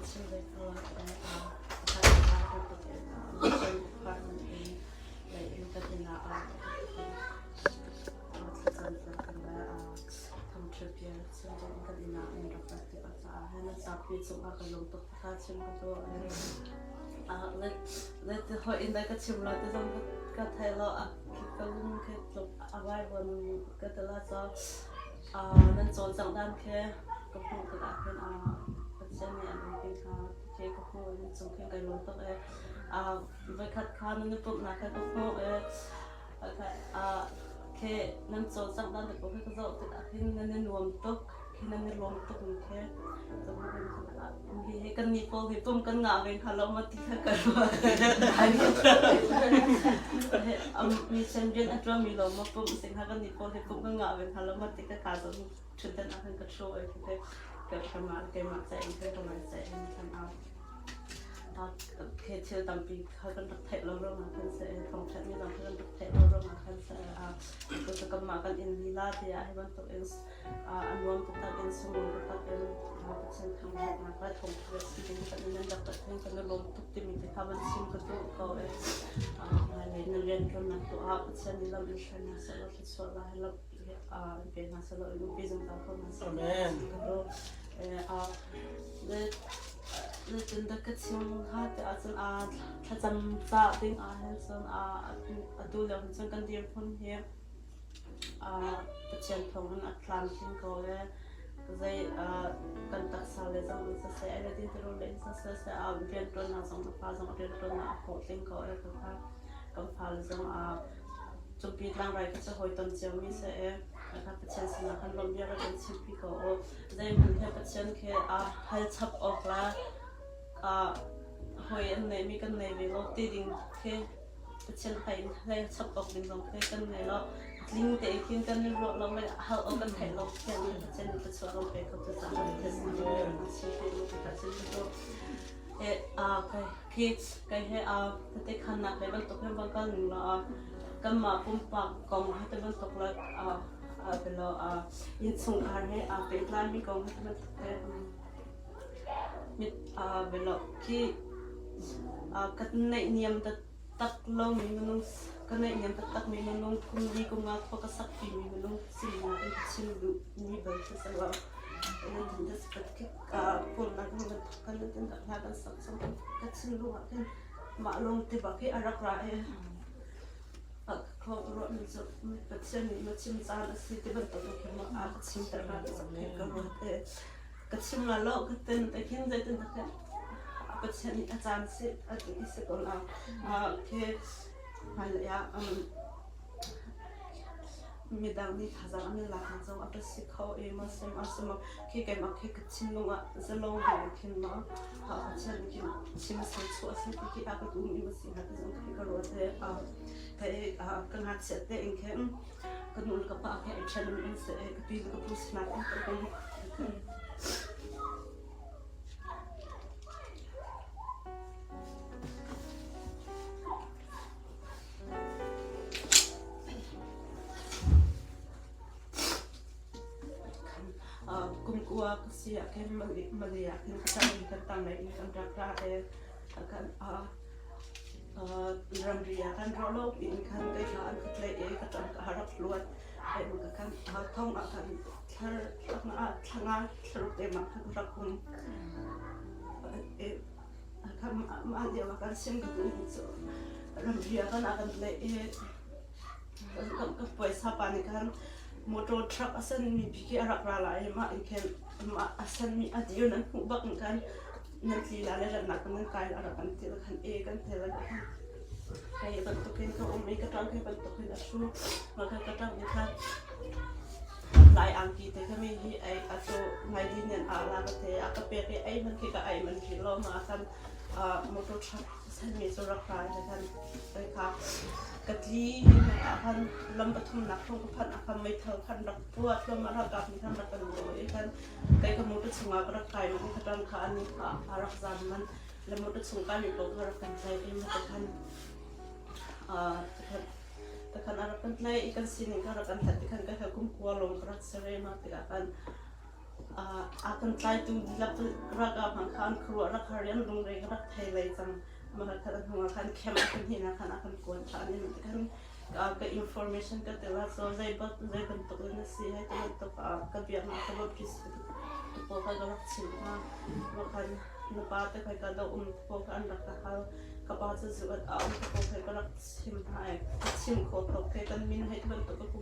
chim ve ko ah mission department in lei in kan inn ah thlacampiak kan le thangṭhat bia chim ding kan inn ah an rak rat tik caah hin zapi cungah ka lung tuk kha chim ka duh. Zeiti hoi in dah ka chim lai ti zong ka thei lo. Ka lung khi tluk a vaivuan ka ti la caw. Nan cawlcangh dan khi ka hmuh tikah khin Pathian nih an umpi hna ti khi ka hmuh i nan cung khin kai lawm tuk i voikhat kha nan i pumhnak kha ka hmuh i khi nan cawlcangh dan te pawl khi ka zoh tikah khin nan i nuam tuk khi nan i lawm tuk mi khi hi kan nih pawl hi pum kan ngah ve hnga lo maw ti kha ka ruat. Mi sen rian a ṭuanmi lo maw pum sing kha kan nih pawl hi pum kan ngah ve hnga lo maw ti ka kaa zong ṭhutdan ah khan ka ṭhu oi khi ka hramah keimah ca in khan ka mai ca in khan au. Khi thil tampi kha kan rak theih lo ruangah khan seh thawngṭhatmi zong kha kan rak theih lo ruangah khan seh kanmah kan inn lila tiah hi bantuk in a nuam taktak in sunglawi taktak in Pathian thangṭhatnak le thawngṭha si ding kan in nan rak rat hin kan i lawm tuk timi te kha van chim ka duh ko i hmailei na rianṭuannak tu ah Pathian nih lam in hruai hna sehlaw thluachuah la hi lam in pe hna sehlaw in umpi zungzal ko hna seh ka duh. Zeitindah ka chim hnga ti ahcun thlacam ca ding ahhin cun atu lio hin cun kan dirhmun hi Pathian thawngin a tlamtling ko i zei kan taksa le zong in siseh, ei le din tirawl le in siseh, rianṭuannak zong na fa zong a rianṭuannak a hlawhtling ko i kan fa kan fale zong cumpi tlangrai kha cu hawiton ciomi si i Pathian sinah khan lawmh bia rak kan chimpi ko u. Zeihmanh he Pathian khi hal chap awk le hawi an neihmi kan nei ve lo ti ding khi Pathian hlei in hlei chap awk ding zong khi kan ngei lo. Tling tein khin kan i ruah lo le hal awk kan theih lo khian Pathian nih thluachuah ram pe kho tu caah Pathian sinah kan chimpi u ti kha chim ka duh. Khi kai he tete khannak le bantuk hin van kal ning law kanmah pumpak kong he te bantuk le belo innchungkhar he aa pehtlaimi kong he te bantuk he mit belo khi kan naihniam taktak lomi minung ka naihniam taktakmi minung kum li kum nga khua ka sakpi mi minung sinak in ka chim duhmi bal khi si lo. Mah lung ti bak hi a rak ra i Pathian nih ma chim caan a si ti bantuk in khin a ka chimter hnga ti zong khin ka ruat i ka chim la lo ka tin te khin zeitin dah khin Pathian nih a caan si a ti si ko la khi hmailei ah Midang nih thazaang an i laknak zong a ka si kho i maw sim a si maw khi keimah khi ka thinlung ah zalong tein khin maw Pathian nih khin chim seh chuah seh ti khi a ka duhmi maw si hnga ti zong khi ka ruat i ka ngakchia tein khin ka nu le ka pa khi ai ṭhen in seh i ka pi le ka pu sinah khin ka um. Kumkua ka si ah khin Malay ah khin ka tang in kan tang lei in kan rak ra i kan ramri ah kan rawh lo piin khan kei thla an ka tlaih i ka ṭang ka rak luat. Ka khan thong ah khan thlar thla nga thlaruk te mah khan rak um. Mah lio ah kan sim ka duh mi cu ramri ah kan ah kan tlaih i ka puaisa pa nih khan motor truck a san mi khi a rak ra lai i mah in khin mah a san mi a dir nan hmuh bak in khan nan tli la le ratnak nan kai la rak kan ti khan e kan ti la khan hei bantukin ka um i ka ṭang hi bantukin a ṭhu mah kha ka ṭang nih khan Lai angki te kha mi hi ei atu ngai din in a la ka te a ka pek i ei man khi ka ei man khi lo ma khan motor truck san mi cu rak ra te khan ei kha ka tli ah khan lam pathum nak thong ka phan ah khan meithal khan rak puat lo ma rak kap mi khan rak kan lo i khan kai ka motor chungah ka rak kai man ka tang kha ani kha a rak zam man le motor chung kai mi ko kha rak kan tlai i ma te khan Takhan a rak kan tlai i kan sining kha rak kan hlat tikhan ka kum kua lawng ka rak si rema tikah khan A kan tlaitu ralkap hna kha an khuaruah rak har i an lungre ka rak thei lei cang. Mah kha a hnu ah khan camp a kan hnih khan a kan kuat ṭhan i khan ka information ka tel ah so zei bantuk in a si hei ti bantuk ka biaknak ka baptist tu pawl kha ka rak chimh hna. Mah khan na pa te kha ka do um tu pawl kha an rak ka hal. Ka pa cu zu a um tu pawl kha ka rak chim hna i ka chim khawh tawk ke kan min hei ti bantuk ka kum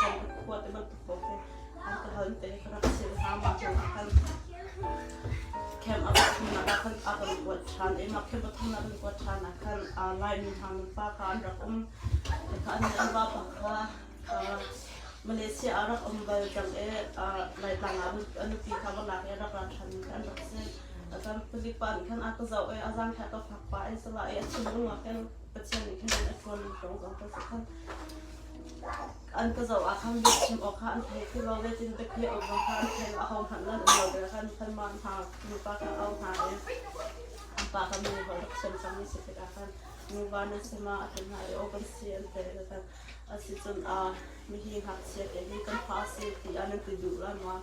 kan khua ti bantuk pawl khi an ka hal te ka rak chim hna. Mah hnu ah khan camp a pathumnak ah khan a kan kuat ṭhan i mah camp pathumnak kan kuat ṭhan ah khan Laimi hna nupa kha an rak um. Kha an an vapa kha Malaysia ah rak um bal cang i Laitlang ah a nupi kha va lak i a rak ra ṭhan mi kha an rak si. Cun palik pa nih khan a ka zoh i a zaang kha ka fak pah i sala i a thinlung ah khan Pathian nih khan a ṭuan zong zong ka si khan an ka zoh ah khan biachim awk kha an thei ti lo, zeitin biakhiah awk zong kha an thei lo, ahohmanh nan um lo tikah khan khan mah hna nupa kha au hna i an pa kha mi holh rak thiam cangmi si tikah khan nuva nan si ma a ti hna i aw kan si an ti khan a si cun mihi ngakchia te hi kan fa a si ti ah nan ti duh la ma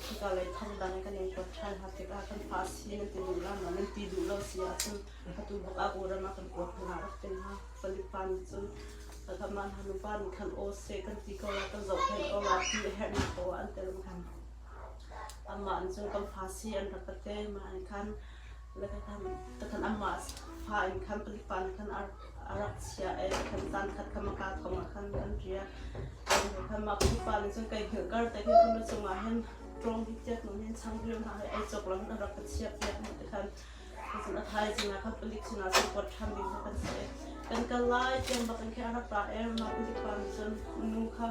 hika lei thangdang in kan in kuat ṭhan hna tikah kan fa a si nan ti duh la ma nan ti duh lo si ahcun atu bak ah Kawlram ah kan kuat hna rak ti hna. Palik pa nih cun mah hna nupa nih khan aw seh kan ti ko la kan zohkhenh ko la ti a herhnak ko ah an tel khan amah nih cun kan fa si an rak ka te mah nih khan le ka khan ka khan amah fa in khan palik pa nih khan a rak chia e khan caan khat kha maka thong ah khan kan ria khan mah palik pa nih cun kai hngilh kar te khin kan cungah hin ṭawng hi tiat nun hin changriu hna he ei cawk lo hin a rak ka chia piak te khan Cun a thaizing ah khan palik sinah cun kuat ṭhan ding kha kan si. Kan kal lai tiang bak in khin a rak ra i mah palik pa nih cun nu kha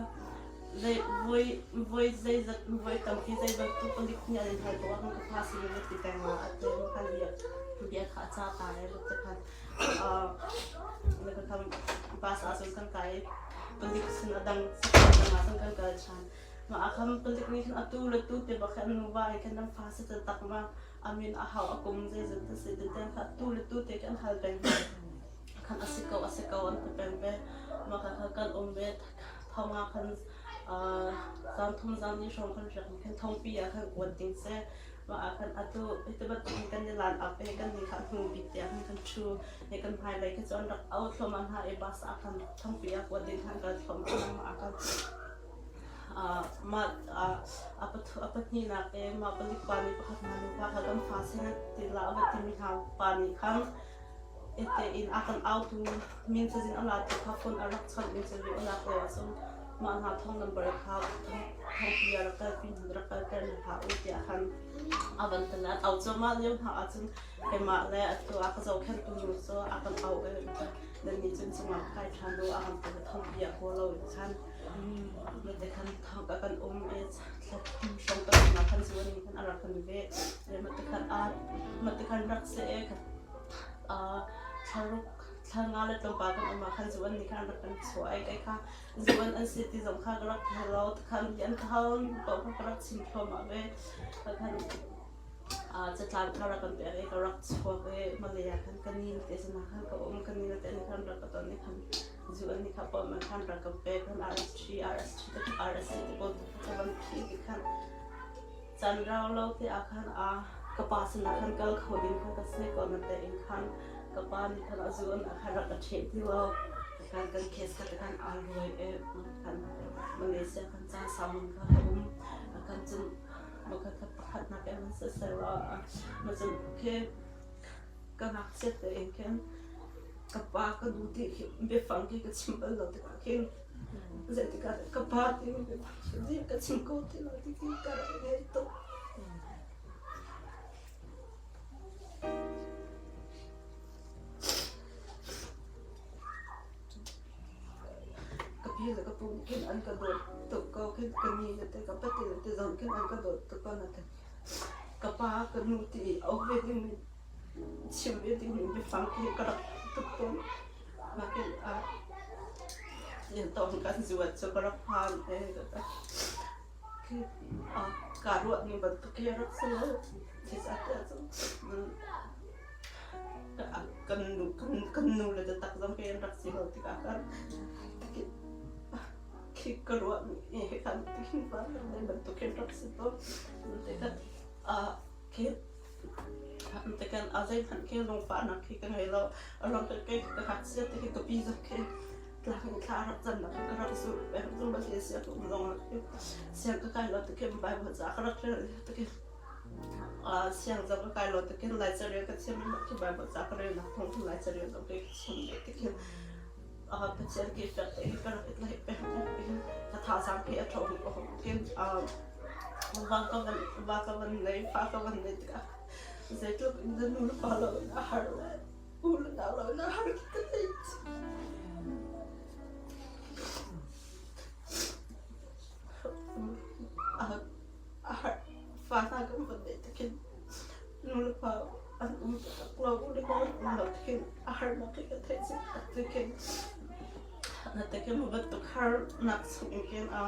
zei voi voi zeizat voi tampi zei bantuk palik nih an in hal poah khan ka fa sin in na ti peng la a ti khan bia bia kha a ca ta i te khan le khan bus ah cun kan kai i palik sin a dang dang ah cun kan kal ṭhan. Mah ah khan palik nih khan atu le tu te bak khan nuva he khan nan fa si tak ma a min a hau a kum zeizat a si tete kha tu le tu te kan hal peng hna khan a si ko a si ko an ti peng ve mah kha kha kan um ve thong ah khan zan thum zan ni hrawng kan riak khan thongpi ah khan kuat ding se mah ah khan atu hiti bantuk in kan i lan up i kan ni kha hnu bik tiah khan kan ṭhu i kan hmailei kha cu an rak au thluahmah hna i bus ah khan thongpi ah kuat ding khan kal thluahmah mah ah khan Mah a pahnihnak i mah palik pa nih pakhat hna nupa kha kan fa sin ti hlah a va timi hna pa nih khan tein a kan autu min cazin a latu kha phone a rak chawnh min cazin a lak lio ahcun mah hna thong number kha thongpi a rak kalpi hna rak kalter hna hlah u tiah khan a van ti le an au cuahmah lio hna ahcun keimah le atu a ka zohkhenhtu nu cu a kan auh i nan nih cun cungah kai ṭhan u a kan ti le thongpi a kawl lo in khan Mate khan thawk a kan um i thla thum hrawng kan um ah khan zu nih khan a rak kan veh. Mate khan a mate khan rak seh i thlaruk thla nga le tlawmpal kan um ah khan zu nih khan rak kan chuah i kai kha zu an si ti zong kha ka rak thei lo. Khan an ka hal paoh kha ka rak chim thluahmah ve. Khan catlang kha rak kan pek i ka rak chuak i Malay ah khan ka ni te sinah khan ka um ka ni te nih khan rak ka ton i khan zu an nih kha pawl man khan rak kan pek kan RST RST RSC te pawl ka van phi ti khan chan rau lo te ah khan a ka pa sinah khan kal kho ding kha ka si ko na te in khan ka pa nih khan a zu an khan rak ka ṭheh ti lo khan kan case kha te khan aa ruai e khan Malaysia khan ca samun kha ka um khan cun makha kha pakhatnak in siseh ma cun khi ka ngakchiat tein khin ka pa ka nu ti khi biafang khi ka chim bal lo tikah khin zeitikah ka pa timi biafang khi ka chim ko ti lo ti khi ka rak ngei tuk. Ka pi le ka pu nih khin an ka dawt tuk ko khin ka ni le te ka pati le te zong khin an ka dawt tuk ko na te ka pa ka nu ti i auh ve ding mi chim ve ding mi biafang khi ka rak tuk tawn. Mah khin tawng kan zuat cu ka rak phan e khi kaa ruah ning bantuk khi a rak si lo. Zeicahtiah cun kan nu kan nu le taktak zong hi an rak si lo tikah khan Khi ka ruah mi he khan tikhin pa kan bantuk hin rak si to. Te khi tekan a zeihmanh khi lungfahnak khi ka ngei lo. A ruang cu kei ka ngakchia te khi ka pi zong khi tlang in thla a rak camnak ka rak zulh peng. Zung bal hi sia ka um zong ah siang ka kai lo tikhin Bible ca ka rak rel tikhin siang zong ka kai lo tikhin Laica rel ka thiam i khi Bible ca ka relnak thawng khin Laica rel zong kei ka thiam ve tikhin Pathian ki fek tein ka rak i tlaih peng. Ka thazaang khi a ṭhawng ko. Khin va ka van va ka van nei fa ka van nei tikah zeitluk in dah nu le pa lo in a har le u le nau lo in a har khi ka theih. A har fa hna kan van neih tikhin nu le pa an um taktak lo u le nau um lo tikhin a harnak khi ka theih tikhin na tekin bantuk harnak chung in khin a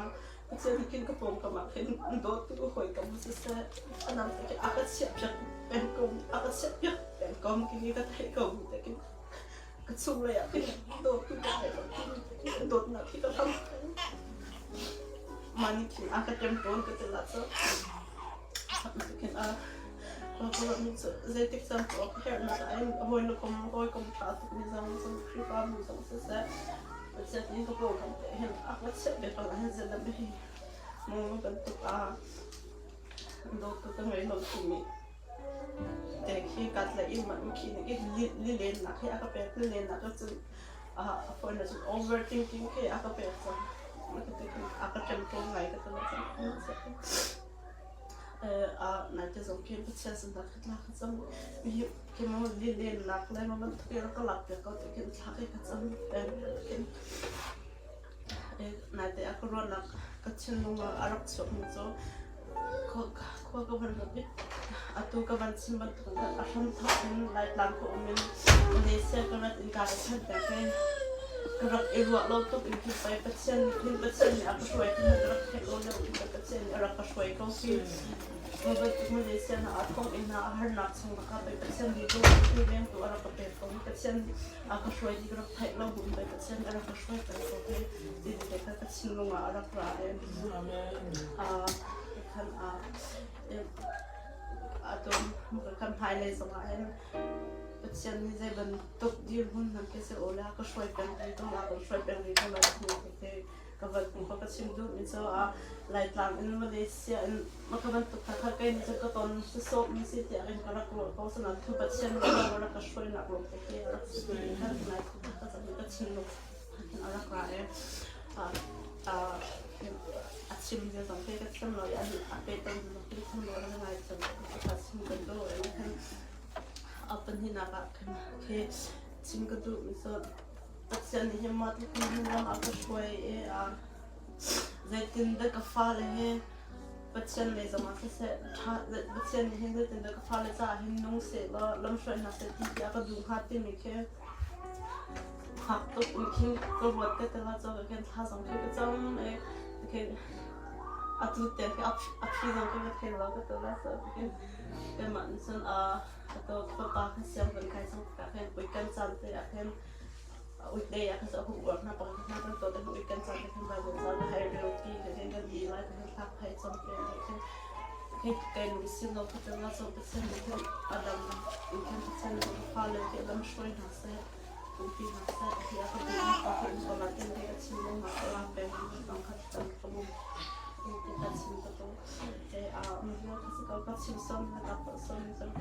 Pathian nih khin ka pawngkam ah khin dawtu hawikom siseh a nang te khi a ka chiahpiak peng ko a ka chiahpiak peng ko khi ka theih ko te khin ka chunglei ah khin dawtu ka ngei lo ti dawtnak khi ka hlam mah nih khin a ka ṭem tawn ka ti la cu khin a zeitik caan paoh ka herhnak ah hin hawikom hawikom ṭha tukmi zong Khrihfabu zong siseh Pathian nih ka pawngkam te hin a ka chiah bik ah hin zeidah hi mu bantuk ah dawtu ka ngei lo timi te khi kaa tlaih i mah khi nih lilennak hi a ka pek lilennak cun a phone cun overthinking khi a ka pek cang a ka ṭemṭawn ngai ka ti Naite zong khi Pathian sinah ka tla ka cam. Khi mo lilennak le mo bantuk in ka lak piak ko ti khin thla khi ka cam peng khin naite a ka ruahnak ka thinlung ah a rak chuak mi cu khua ka van rat i atu ka van chim bantuk in a hram thawk in Laitlang ka um in Malaysia ka rat in ka ka chan peng ke ka rak i ruah lo tuk in khi pei Pathian nih hin Pathian nih a ka hruai ti ka rak theih lo lio in Pathian nih a rak ka hruai ko khi Mah bantuk Malaysia hna ah thonginn hna a harnak chung ah pei Pathian nih dawtnak vengtu a rak ka pek ko. Pathian a ka hruai ti ka rak theih lo bu in pei Pathian nih a rak ka hruai peng ko hi ti te kha ka thinlung ah a rak ra i khan atu kan hmailei zong ah hin Pathian nih zei bantuk dirhmun hmanh khi si aw la ka hruai peng rih ko la ka hruai peng rih ko la ti ka van hmu ka chim duhmi cu Laitlang in Malaysia in maka bantuk kha kha kei nih cun ka ton sawsawh mi si tiah in ka rak ruah ko sanain thu Pathian nih rak ka hruainak ruang te khi a rak si ti kha nai ka ka thinlung a rak ra i a chim zia zong khi ka thiam lo i a pe ton zong khi ka thiam lo ka ngai thiam ka chim kan duh i khan a pahnihnak ah khan khi chim ka duh mi cu Pathian nih hin mah tluk in ram a ka hruai i zeitindah ka fale hi Pathian lei zongah siseh ṭha Pathian nih hin zeitindah ka fale caah hin nung sehlaw lamhruai hna seh ti khi a ka duh hnga timi khi fak tuk in khin ka ruat ka ti la cu ka khin thla zong khi ka cam i khin atu tiang khi a phi zong khi ka thei lo ka ti la cu khin keimah nih cun atu fapa kha siang kan kai cang tikah khin weekend caan te ah khin weekday ah khan hu uar hna pang hna kan to te weekend caan te khin Bible caan hai rel pi ka khin kan di lai ka khin hlak phai cam pe te khin khi kai lung sim lo kha cang la so Pathian nih khin adam in khin Pathian nih ka fale khi lam hruai hna seh umpi hna seh hi a ka duh ka khin ko la tin te ka chim lo ma ka la peng bang kha tam ka mu te ka chim ka to te a mu ka si ko ka chim som ka ta som som.